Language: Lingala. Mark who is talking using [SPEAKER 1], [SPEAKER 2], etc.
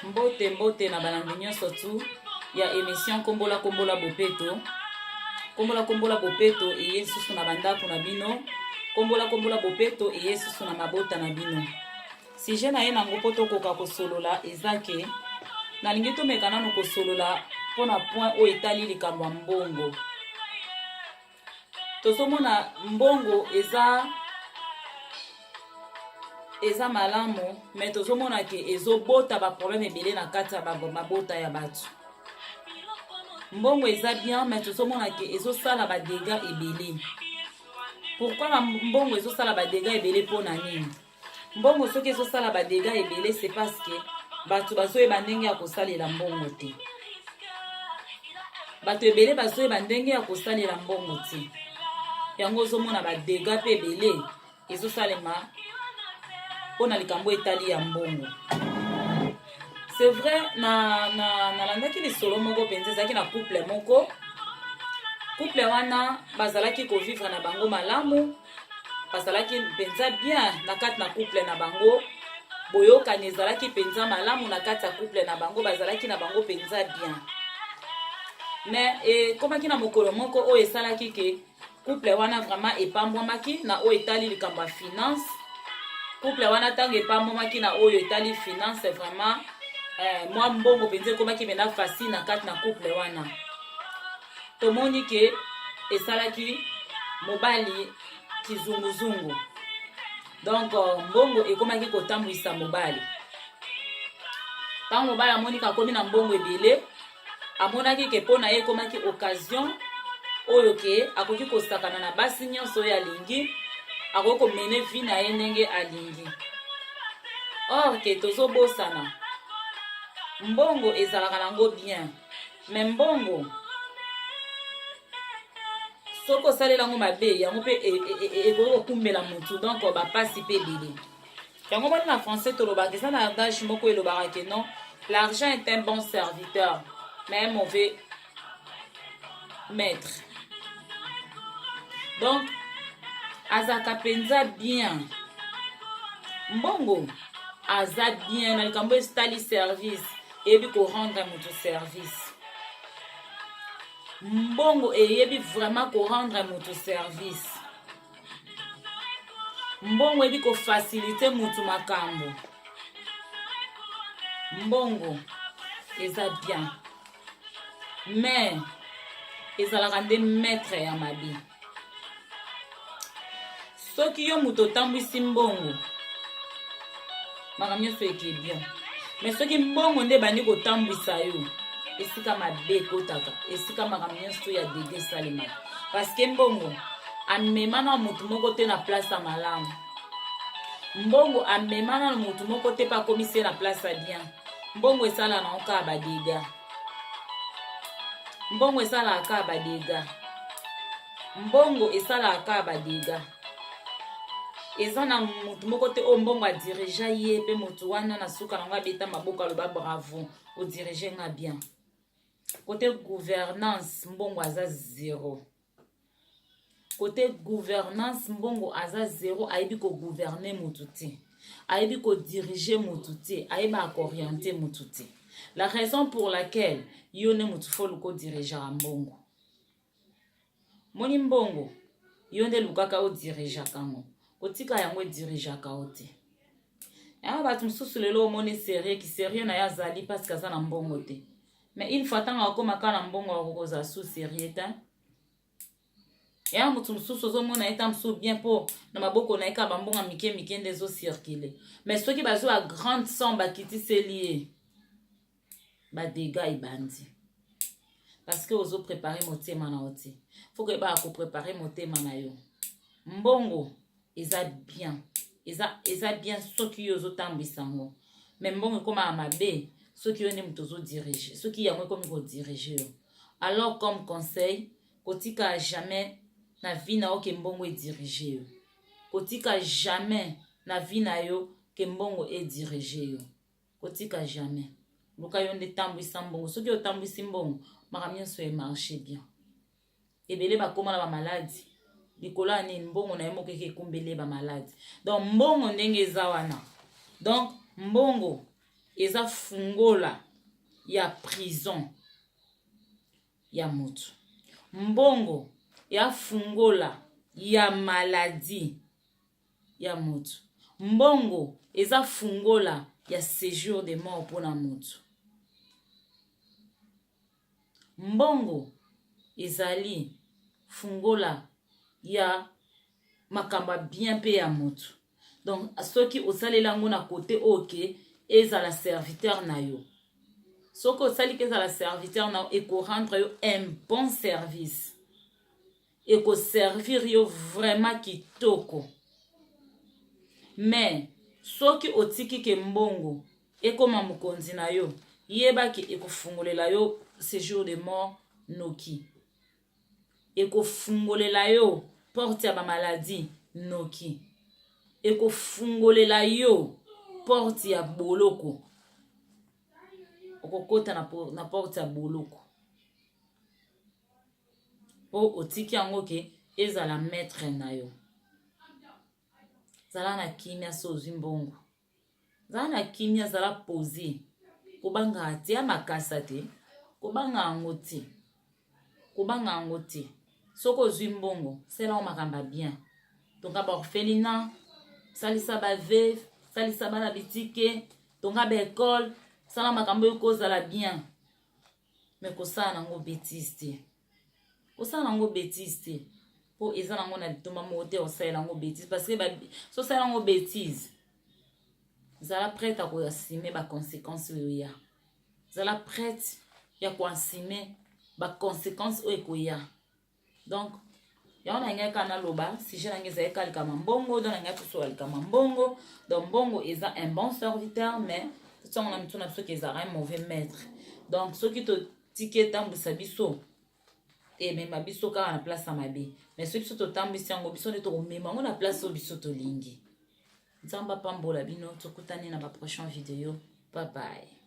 [SPEAKER 1] Mbote mbote na balandi nyonso tu ya emission Kombola Kombola Bopeto. Kombola Kombola Bopeto eye lisusu na bandako na bino. Kombola Kombola Bopeto eye lisusu na mabota na bino. Sujet na ye nango mpo tokoka kosolola eza ke nalingi tomeka nano kosolola mpo na point oyo etali likambo ya mbongo. Tozomona mbongo eza malamu, me tozomona ke ezobota baproblème ebele na kati ya mabota ya bato. Mbongo eza bien, me tozomona ke ezosala badégâts ebele. Pourquoi mbongo ezosala badégâts ebele? Mpo na nini mbongo soki ezosala badégâts ebele? C'est parce que bato bazoyeba ndenge ya kosalela mbongo te. Bato ebele bazoyeba ndenge ya kosalela mbongo te, yango ozomona badégâts mpe ebele ezosalema mpona likambo etali ya mbongo. C'est vrai, nalandaki na lisolo moko mpenza, ezalaki na couple moko. Couple wana bazalaki kovivre na bango malamu, bazalaki mpenza bien na kati na couple na bango. Boyokani ezalaki mpenza malamu na kati ya couple na bango, bazalaki na bango mpenza bien. Mais ekomaki na mokolo moko oyo esalaki ke couple wana vraiment epambwamaki na oyo etali likambo ya finance. Couple wana, ntango epambwamaki na oyo etali finance, vraiment mwa mbongo mpenza ekomaki mpenza facile na kati na couple wana. Tomoni ke esalaki mobali kizunguzungu. Donc mbongo ekomaki kotambwisa mobali. Ntango mobali amoni akomi na mbongo ebele, amonaki ke mpo na ye ekomaki occasion oyo ke akoki kosakana na basi nyonso oyo alingi, akoki komener vie na ye ndenge alingi. Or ke tozobosana, mbongo ezalaka nango bien, mais mbongo soki osalela yango mabe, yango mpe ekoki kokumbela motu. Donc bapasi mpe ebele. Yango moni na français tolobaka, eza na adage moko elobaka ke non, l'argent est un bon serviteur mais un mauvais maître. Donc azalaka mpenza bien, mbongo aza bien na likambo etali service, eyebi korendre moto service. Mbongo eyebi vraiment korendre moto service. Mbongo eyebi kofaciliter motu makambo. Mbongo eza bien, mais ezalaka nde maître ya mabe. Soki yo moto otambwisi mbongo, makambo nyonso eke bien. Mais soki mbongo nde ebandi kotambwisa yo, esika mabe ekotaka, esika makambo nyonso ya dégâts esalemaka, parce que mbongo amema na motu moko te na place ya malamu. Mbongo amema na motu moko te mpe akomisi ye na place ya bien. Mbongo esala nango kaka badégâts. Mbongo esalaka kaka badégâts. Mbongo esalaka kaka badégâts. Eza na motu moko te oyo mbongo adirigea ye mpe motu wana na suka nango abeta maboko, aloba: "Bravo, odirige nga bien." Côté gouvernance, mbongo aza zéro. Côté gouvernance, mbongo aza zéro. Ayebi kogouverner motu te, ayebi kodiriger motu te, ayebaka koorienter motu te. La raison pour laquelle yo nde motu faut luka odirigeaka mbongo. Moni mbongo, yo nde lukaka odirigeaka yango, kotika yango edirigeaka yo te. Yango bato mosusu lelo omoni sérieux, ki sérieux na ye azali parce que aza na mbongo te. Mais une fois ntango akóma kaka na mbongo, akokozala sous sérieux te. Ya motu mosusu ozomona ye ta mosusu bien mpo na maboko na ye kaka bambongo mike mike nde ezocirculer. Mais soki bazwa grande somme, bakitiseli ye, badégâts ebandi, parce que ozopréparer motema na yo te. Faut koyebaka kopréparer motema na yo. Mbongo eza bien, eza bien soki yo ozotambwisa yango. Mais mbongo ekomaka mabe soki yo nde moto ozodiriger, soki yango ekomi kodiriger yo. Alors, comme conseil, kotika jamais na vie na yo ke mbongo ediriger yo. Kotika jamais na vie na yo ke mbongo ediriger yo, kotika jamais. Luka yo nde tambwisa mbongo. Soki otambwisi mbongo, makambo nyonso emarche bien. Ebele bakóma na bamaladi likolo ya nini? Mbongo na ye moko eke ekumbeli ye bamaladi. Donc mbongo ndenge eza wana, donc mbongo. eza fungola ya prison ya moto. Mbongo ya fungola ya maladie ya moto. Mbongo eza fungola ya sejour de mort mpona moto. Mbongo ezali fungola ya makambo ya bien mpe ya moto. Donc soki osalela yango na kote oyo ke ezala serviteur na yo, soki osali ke ezala serviteur na yo, ekorendre yo un bon service, ekoservir yo vraiment kitoko. Mais soki otiki ke mbongo ekoma mokonzi na yo, yebaki ekofungolela yo séjour de mort noki, ekofungolela yo porte ya bamaladi noki, ekofungolela yo porte ya boloko, okokota na porte ya boloko mpo otiki yango ke ezala maître na yo. Zala na kimia so ozwi mbongo, zala na kimia, zala pose, kobangaka te ya makasa te, kobanga yango te, kobanga yango te. Soki ozwi mbongo, sala yango makambo ya bien, tonga baorphelinat, salisa baveuve, salisa bana bitike, tonga baekole, sala makambo oyo kozala bien. Me kosala nango betise te, kosala nango betise te, mpo eza nango na litomba moko te osalela yango betise, parce que so osala yango betise, zala prête ya koassume baconséquence oyo ya, zala prête ya koassume baconséquence oyo ekoya. Donc yango na ngai kaka naloba, sujet na ngai ezali kaka likambo mbongo. Donc na ngai tosola likambo mbongo. Donc mbongo eza un bon serviteur, mais totiango na mitu na biso ke ezalaka un mauvais maître. Donc soki totiki etambwisa biso, emema biso kaka na place ya mabe. Mais soki biso totambwisi yango, biso nde tokomema yango na place oyo biso tolingi. Nzambe apambola bino. Tokutani na baprochaine video. Bye bye.